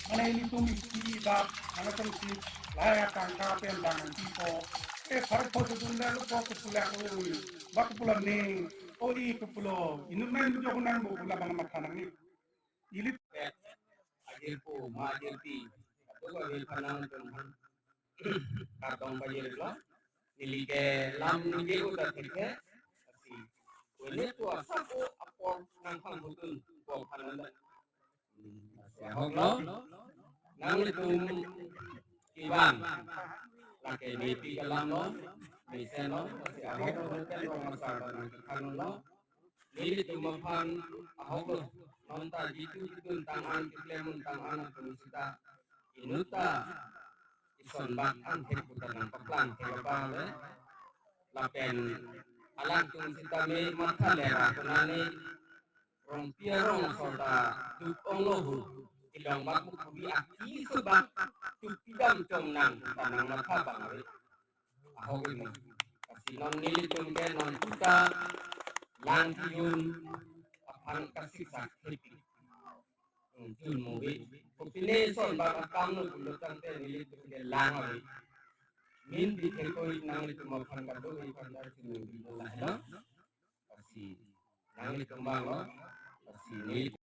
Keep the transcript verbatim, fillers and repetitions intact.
Mane ilitum isi dak, anatum si laya tangka pen dang isi ko. Eh, phar pho sudun le lo ko kepulang oi. Bak pulang ni. Oh, i kepulo. Inut main bujo kunang bu pula bang matha nang ni. Ili ajir pu, ma ajir pi. Atu ka bil panang tum han. Kadong ba ajir lo. Neli ke lam neli udah keke. Asi. Wene tu asap o apor nang khang hutun. Ko phananda. Asi ahok lo. Nanglitum kevang. Lake mepi kelam lo. Mesen lo. Asi ahok lo. Ken rong asar ba nang kekhan lo. Nelitum aphan ahok lo. Non ta jitu jitu tang an keklem tang an atum sita. Inut ta ison bak an thek puta nang paklang thek apa le. Lapen alangtum sitame matha lera kunani rongpi arong asor ta duk ong lo hu. Ilong bak buk kubi aki so bak duk pidam chom nang ta nang matha bang ave. Ahok ini. Kasi non nelitum ke non puta lang kiyun aphan kasiksak thepik. Hmm, jun movi. Kopine son bak akam lo pulo tangte nelitum ke lang ave. Min di thekoi nanglitum aphan kado iphan dar sini di lah, no? Asi nanglitum bang lo. Asi neli